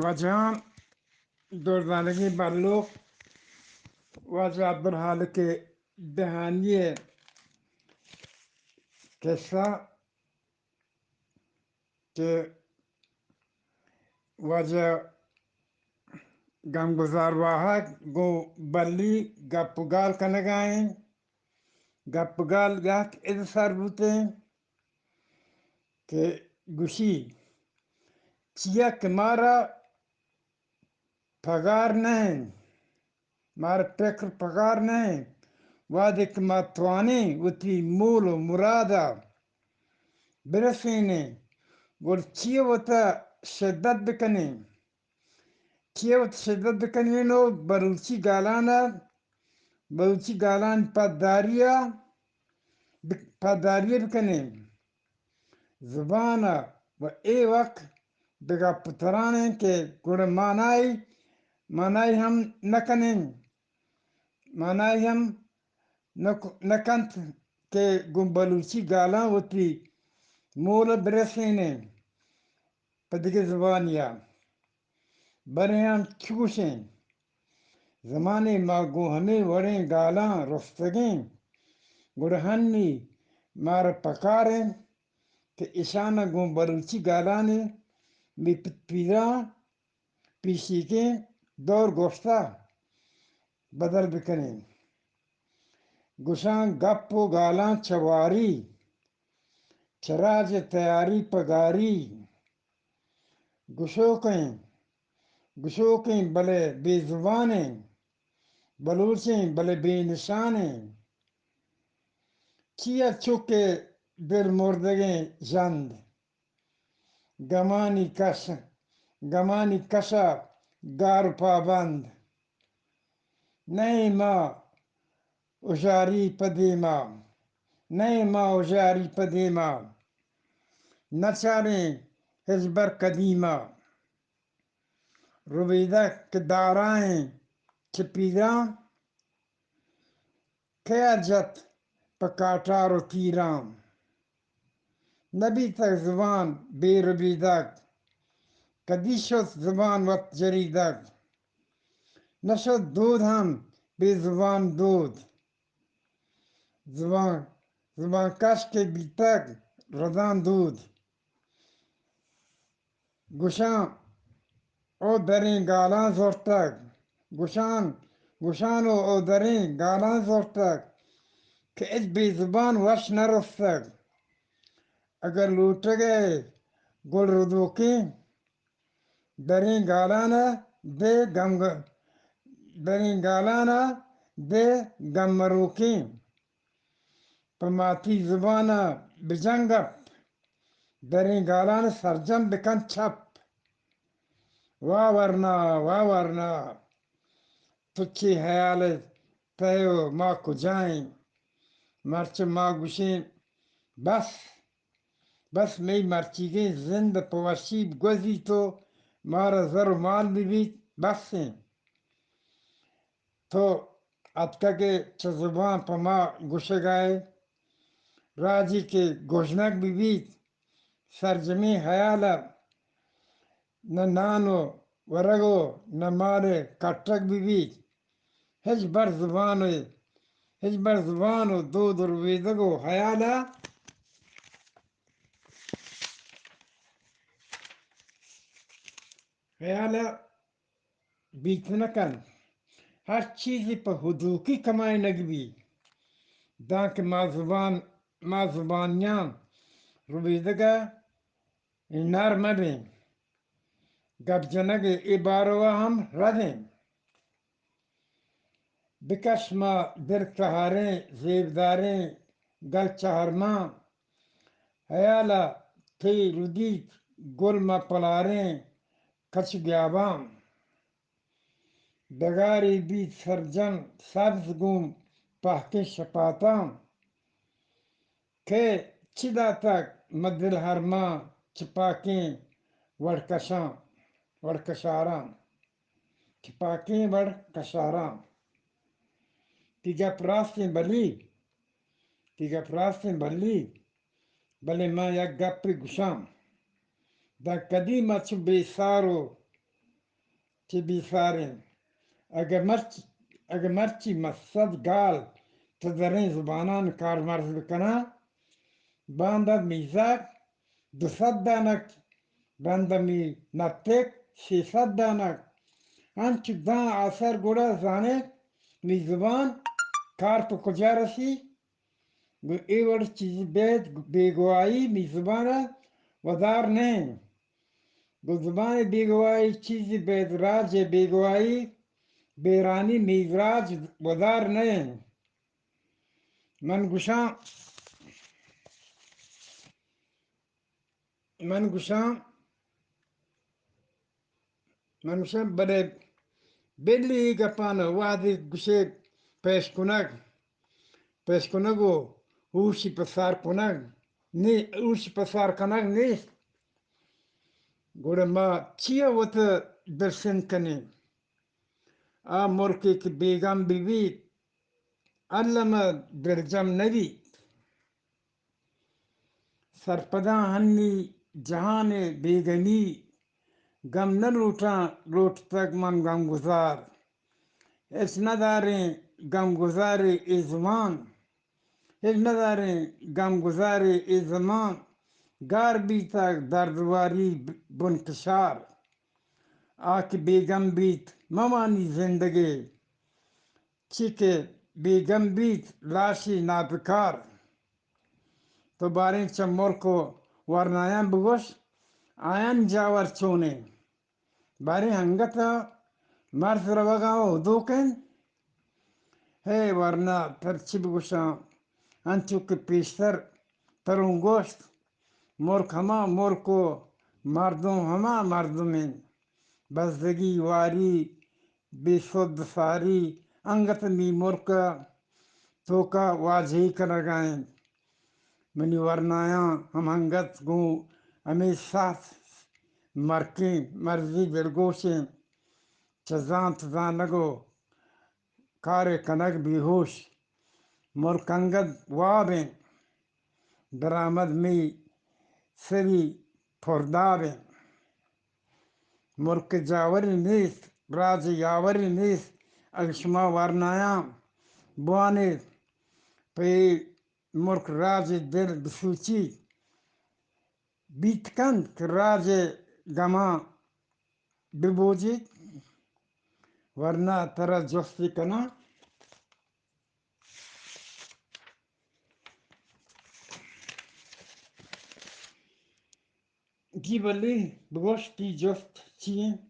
واجہاں، دردانگیں بلوک، واجہ عبدالخالق دہانی ءِ قصہ کہ واجہ گمگزار واہگ گوں بلی گپ و گال کنگا ایں۔ گپ و گال یک اِد سر بوتیں کہ گوشی، چیا کہ مارا پگار نہ اِنت، مارا پکر پگار نہ اِنت، وہدے کہ ما توانیں وتی مول و مرادا برسینیں، گڑا چیا وتا شدت بکنیں؟ چیا وتا شدت بکنیں و بلوچی گالانا، بلوچی گالانی پدداریا ب-، پدداریا بکنیں؟ زبان ءَ و اے وقت بگپ و ترانیں کہ گڑا مانائی، مانائی ہم نہ کنیں، مانائی ہم نہ ک-، نہ کنت کہ گوں بلوچی گالاں وتی مول ءَ برسینیں پہ دگہ زبانیا۔ بلے ہم چوشیں زمانے ما گوں ہمے وڑیں گالاں رستگیں، گڑا ہنی مارا پکار اِنت کہ اشاناں گوں بلوچی گالانی مئے پت پیراں پیشیگیں دور گوشتہ بدل بکنیں۔ گشاں گپ و گالاں چہ واری، چہ راج تیاری پگاری۔ گشوکیں، گشوکیں بلے بے زبانیں، بلوچیں بلے بے نشانیں۔ چیا چک ءِ دل مردگیں ژند، گمانی کش، گمانی کشا گار و پابند۔ نئیں ما ہژاری پہ دیما، نئیں ما ہژاری پہ دیما، نچاریں ہچبر قدیما۔ ربیدگ کہ دارائیں چہ پیراں، کئے ءَ جت پہ کاٹار و تیراں۔ نہ بیتگ زبان بے ربیدگ، کدی شت زبان وت جریدگ۔ نہ شت دود ہم بے زبان دود، زبان، زبان کش کہ بیتگ ردان دود۔ گشاں او دریں گالاں زرتگ، گشان، گشان و او دریں گالاں زرتگ کہ ہچ بے زبان وش نہ رستگ۔ اگر لوٹگ ئے گل ردوکیں، دریں گالان ءَ دے گم، دریں گالان ءَ دے گم مروکیں۔ پہ ماتی زبان ءَ بجن گپ، دریں گالان ءَ سرجم بکن چپ۔ واہ ورنا، واہ ورنا، تو چے ہیال ءَ تئے و ما کجائیں؟ مرچ ما گوشیں بس، بس مئی مرچیگیں زند پہ وشی گوزیت و مارا زر و مال ببیت، بس ایں۔ تو اتکگ ئے چہ زبان پہ ما گوشگ ءَ ئے، راجی کہ گژنگ ببیت، سرجمیں ہیال ءَ نہ نان و ورگ و نہ مال ءِ کٹگ ببیت، ہچبر زبان ءِ، ہچبر زبان و دود و ربیدگ و ہیال ءَ، ہیال ءَ بیت نہ کنت۔ ہر چیزے پہ ہدوکی کمائینگ بیت، دانکہ ما زبان، ما زبانیاں ربیدگ ءَ نر مہ بیں۔ گپ جنگ ءِ اے بارو ءَ ہم رد ایں۔ بکش ما دل تہاریں زیبداریں گل چہرماں، ہیال ءَ تئی ردیت گل ما پلاریں کچ گیاباں۔ ڈگارے بیت سرجم سبز گوں پہکیں شپاتاں۔ کئے چہ داتگ مہ دل ہرماں چہ پاکیں وڑ کشاں، وڑ کشاراں، چہ پاکیں وڑ کشاراں۔ تئی گپ راستیں بلی، تئی گپ راستیں بلی، بلے من یک گپے گوشاں، داں کدی ما چو بے سار و چہ بیساریں۔ اگہ مرچ-، اگہ مرچی مہ صد گال چہ زریں زبانان کارمرز بکناں، باندا میزاک دو سد دانک، باندا می نپتک سے سد دانک، انچو داں آسر گڑا زانیں می زبان کار پہ کجا رسی۔ گوں اے وڑ چیزی بیت بیگواہی می زبان ءَ ودار نہ انت۔ گوں زبان ءِ بیگواہی چیزی بیت، راج ءِ بیگواہی بیرانی می راج ودار نہ انت۔ من گوشاں، من گوشاں، من گوشاں، بلے بلی اے گپاں وہدے گوشے پیش کنگ، پیش کنگ و ہوشی پسار کنگ نی-، ہوشی پسار کنگ نیست، گڑا ما چیا وت دلسند کنیں؟ آ ملکے کہ بیگم بہ بیت، الم ءَ دلجم نہ بیت۔ سرپداں ہنی جہان ءِ بیگمی، گم نہ لوٹاں لوٹتگ من گمگزار۔ ہچ نداریں گمگزارے اے زمان، ہچ نداریں گمگزارے اے زمان، گار بیتگ دردواری بنکشار۔ آ کہ بیگم بیت مہ مانی زندگے، چی کہ بیگم بیت لاشی نابکار۔ تو باریں چہ ملک و ورنایاں بگوش، آیان جاور چونیں؟ باریں انگت مرز روگاں و ہدوک انت۔ ہے ورنا تر چی بگوشاں؟ انچو کہ پیشتر تروں گوشت، ملک ہما ملک و مردم ہما مردم انت۔ بزگی، واری، بے سد ساری انگت می ملک ءِ توکا واجہی کنگا انت۔ منی ورنایاں ہم انگت گوں ہمے ساعت مرکیں مرزی دلگوشیں، چہ زانت زانگ و کارے کنگ بیہوش۔ ملک انگت واب انت، درآمد می سری پرداب انت۔ ملک جاوری نیست، راج یاوری نیست۔ اگہ شما ورنایاں بوانیت، پہ اے ملک راج دل بسوچیت، بیت کنت کہ راج گماں ببوجیت۔ ورنا ترا جستی کناں، جی بلے، بگوش، تئی جست چی انت؟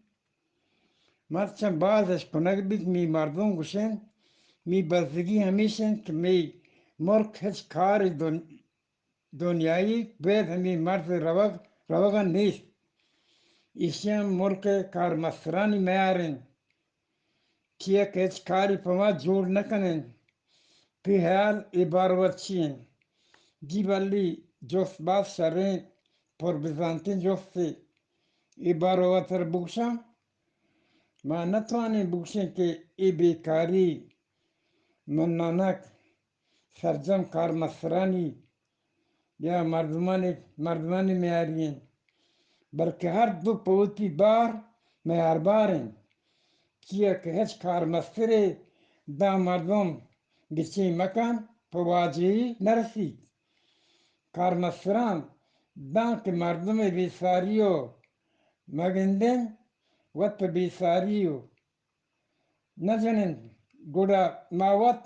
مرچاں باز اش کنگ بیت، می مردم گوشنت، می بزگی ہمیش انت کہ می ملک ہچ کار دن-، دنیایی بید ہمی مرز روگ، روگا نیست۔ ایشی ہم ملک کارمسترانی میار انت۔ چیا کہ ہچ کاری پہ ما جوڑ نہ کن انت۔ تئی ہیال اے باروا چی انت؟ جی بلی، جست باز شریں، پر بزانتیں جستے۔ اے باروا ترا بگوشاں؟ ما نہ توانیں بگوشیں کہ اے بیکاری منانک سرجم کارمسترانی یا مردمانی، مردمانی میاری انت، بلکہ ہر دو پہ وتی بار میاربار انت، چیا کہ ہچ کارمسترے داں مردم گچین مکن، پہ واجہی نرسیت۔ کارمستران داں کہ مردم بیساری و مگندن، وت پہ بیساری و نہ جننت، گڑا ما وت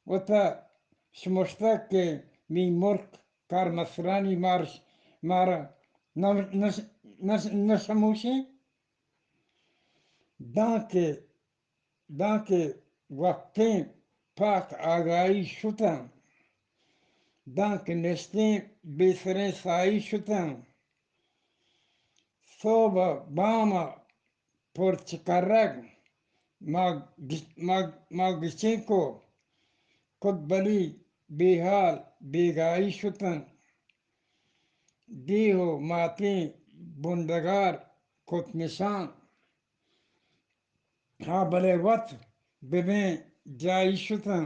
وتا شمشتگ کہ می ملک کارمسترانی مارش-، مارا نہ، نہ، نہ، نہ شموشیں۔ دانکہ، دانکہ وقتیں پاک آگاہی شتاں، دانکہ نشتیں بے سریں ساہی شتاں، سہب ء بام ء پر چہ کرگ ما گچ-، ما، ما گچینکو کت، بلی بے ہال بیگاہی شتن، دیہ و ماتیں بنڈگار کت نشان۔ ہاں، بلے وت ببیں جاہی شتن،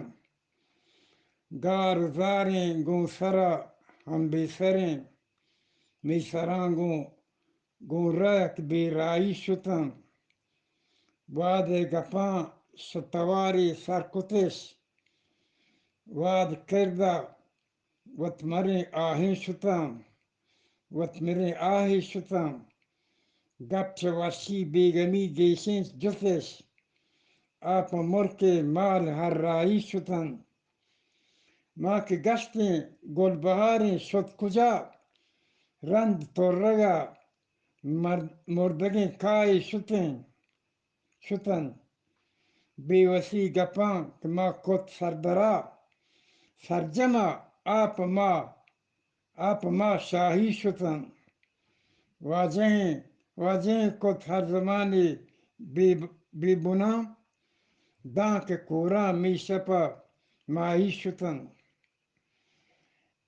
گار و زاریں گوں سرا ہم بے سریں، می سراں گوں گوں رہک بے راہی شتن۔ واد ءِ گپاں شتواری سر کتش، واد کرد ءَ وت مریں آہیں شتاں، وت مریں آہے شتاں۔ گپ چہ وشی بیگمی گیشیں جتش، آپ ءُ مرک ءِ مال ہر راہی شتاں۔ ما کہ گشتیں گل بہاریں شت کجا، رند ترگ ءَ مرد-، مردگیں کاہے شتیں۔ شتن۔ بے وسی گپاں کہ ما کت سردرا، سرجم ءَ آپ ما، آپ ما شاہی شتن۔ واجہیں، واجہیں کت ہر زمانے بے، بے بناں، داں کہ کوراں می شپ ءَ ماہی شتن۔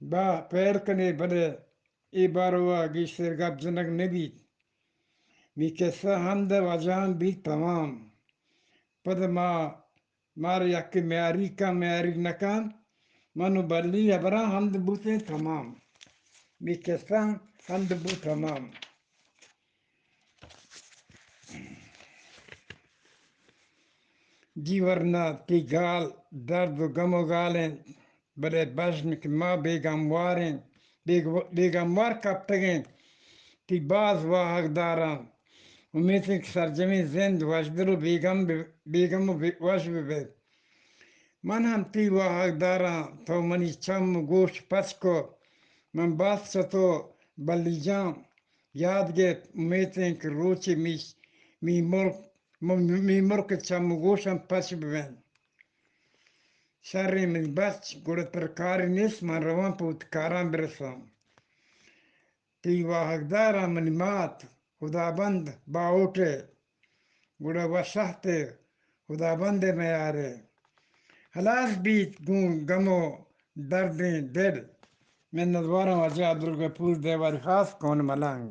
با پہل کنے، بلے اے باروا گیشتر گپ جنگ نہ بیت۔ می قصہ ہمد ءَ واجہاں بیت تمام۔ پد ما، مارا یکے میاری کن، میاری نہ کن، من و بلی ہبراں ہمد بوتیں تمام۔ می قصہ ہمد بوت تمام۔ جی ورنا، تئی گال درد و گم و گال انت، بلے بژن کہ ما بیگموار ایں، بیگ-، بیگموار کپتگ ایں۔ تئی باز واہگ داراں۔ امیت ایں کہ سرجمیں زند وشدل و بیگم بہ-، بیگم و بہ-، وش بہ بیت۔ من ہم تئی واہگ داراں، تو منی چم و گوش پچ کو۔ من باز چہ تو بلی جان یاد گپت۔ امیت ایں کہ روچے می، می ملک، می ملک چم و گوشاں پچ بہ بنت۔ شریں منی بچ، گڑا ترا کارے نیست، من رواں پہ وتی کاراں برساں۔ تئی واہگداراں منی مات، ہدابند باہوٹ ءَ، گڑا وش اہت ءَ ہدابند ءَ میار ءَ۔ ہلاس بیت گوں گم و دردیں دل۔ منتواراں واجہ عبدالغفور دیواری خاص کون ملنگ۔